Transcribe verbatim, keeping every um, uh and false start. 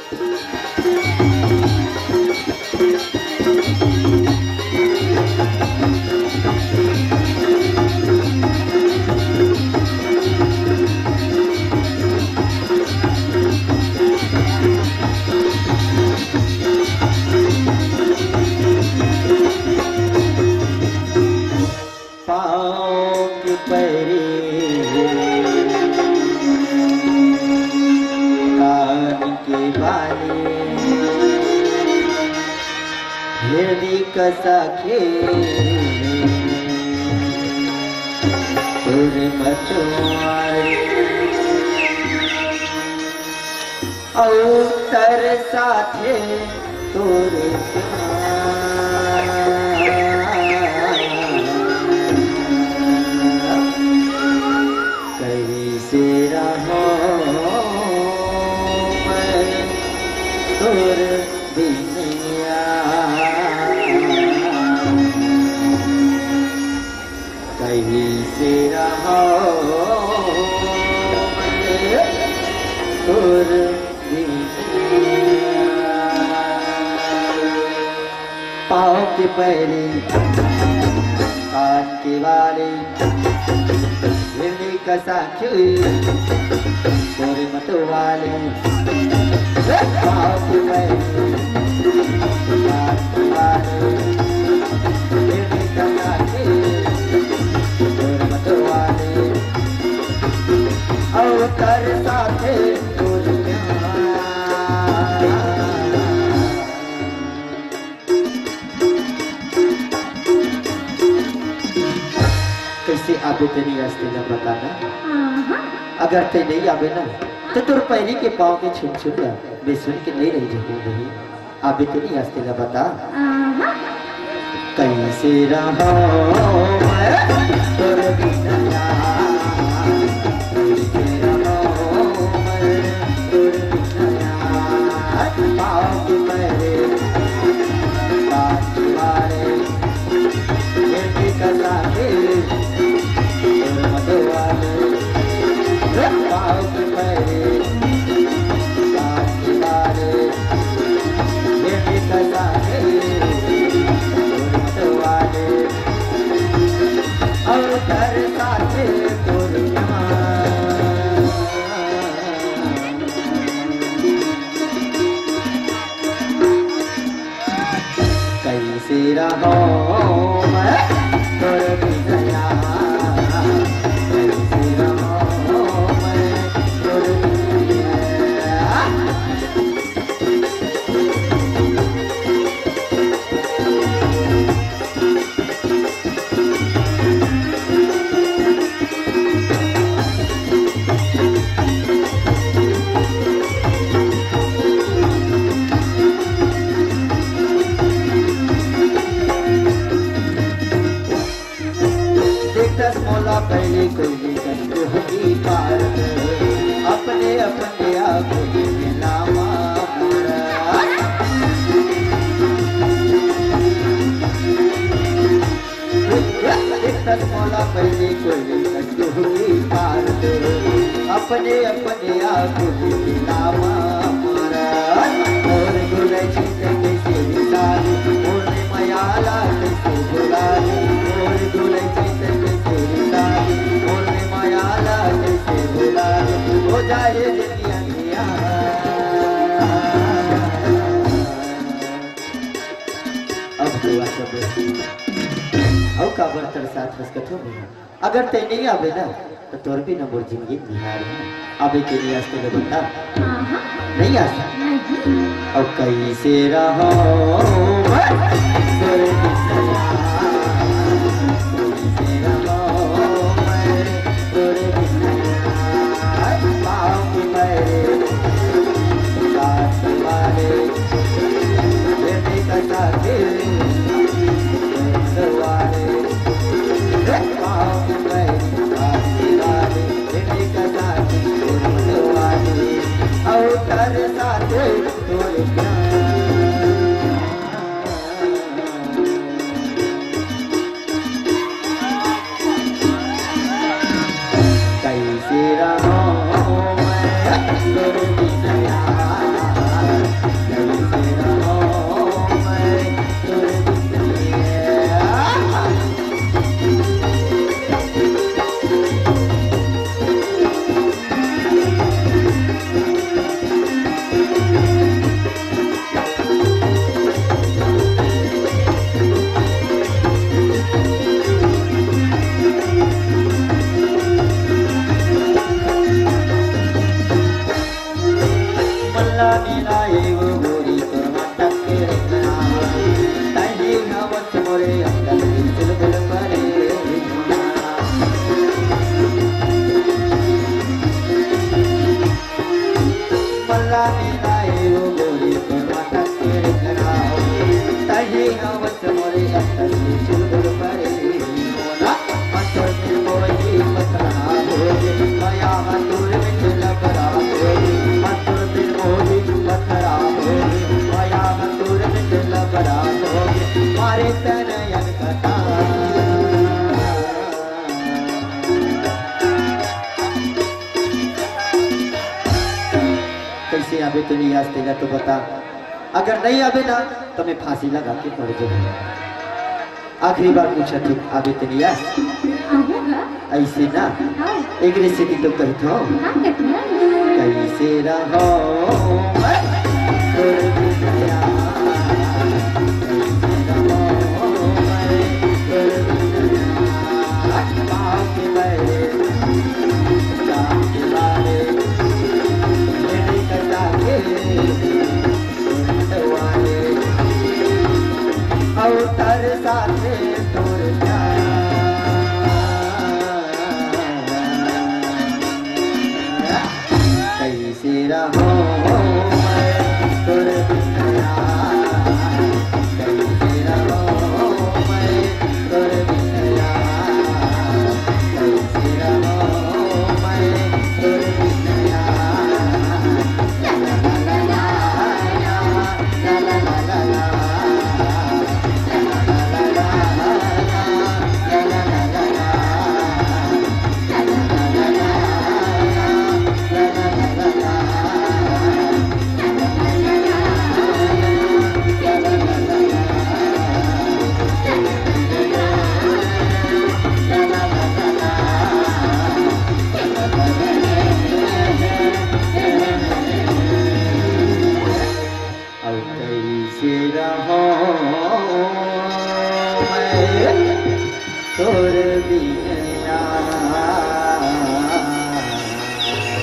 पाँव के पैरी, कान के बाली, हिरनी कसा के तोर मतवारी। अउ तरसाथे तोर प्यार। कइसे रहूं मैं तोर बिनिया। कइसे रहूं मैं तोर बिनिया। पाँव के पैरी, कान के बाली, हिरनी कसा के तोर मतवाली। पाँव के पैरी, कान के बाली, हिरनी कसा के तोर मतवाली। अउ तरसाथे तोर प्यार। कइसे आबे तें नइ आस तेला बता ना। आहा। अगर तें नइ आबे ना, त तोर पैरी के पाँव के छुन छुन ला मैं सुन के नइ रहि सकूं नहीं। आबे तें नइ आस तेला बता। आहा। कइसे रहूं मैं तोर बिनिया। कइसे रहूं मैं तोर बिनिया। पाँव के पैरी, कान के बाली, हिरनी कसा के तोर मतवाली। पाँव के पैरी, कान के बाली, हिरनी कसा के तोर मतवाली। अउ तरसाथे तोर प्यार। कइसे रहूं मैं तोर बिनिया। कइसे रहूं मैं तोर बिनिया। देखथस मोला पहली कोई कस कुहकी पारत, अपने अपने आँखों में मिलावा मारा। देखथस मोला पहली कोई कस कुहकी पारत, अपने अपने आँखों में मिलावा मारा। मोर दुलही कइसे रिसाही, मोर ले मयाला कइसे भुलाही, मोर दुलही कइसे रिसाही, मोर ले मयाला कइसे भुलाही, हो जाए जे पिया पिया। अब हुआ सब। अउ काबर तरसात हस कथो में? अगर तें नइ आबे ना, त तोर बिना मोर जिनगी निहार हे। आबे के नइ आस तेला बता। हाँ, हाँ। नइ आस? नहीं। अउ कइसे रहूं मैं तोर बिनिया, कइसे रहूं मैं तोर बिनिया। पाँव के पैरी, कान के बाली, हिरनी कसा के तोर मतवाली। बस मोरे अंतर से चुलबुल परे मोना, मंतर से मोही पतरा होगे, माया मंतुर में चलबरा होगे, मंतर से मोही पतरा होगे, माया मंतुर में चलबरा होगे, मारे तन अनकटा। कइसे आबे तेन यास तेला तो बता, अगर नइ आबे ना, त मैं फांसी लगा के मर जाहूं। आखिरी बार पूछत हंव, आबे तेन यास? अइसे ना, हाँ। एकरे सेती तो कहिथंव। हाँ, कहिथंव। कइसे रहंव मैं तोर बिना यार, कइसे रहंव मैं तोर बिना यार। पाँव के बैरी, जान के बारे, मेरे कटा के अवतार साथे तोर प्यार। कइसे रहंव मैं तोर बिना यार, कइसे रहंव मैं तोर बिना यार, कइसे रहंव मैं तोर बिना यार। अब कइसे रहंव मैं तोर बिना यार।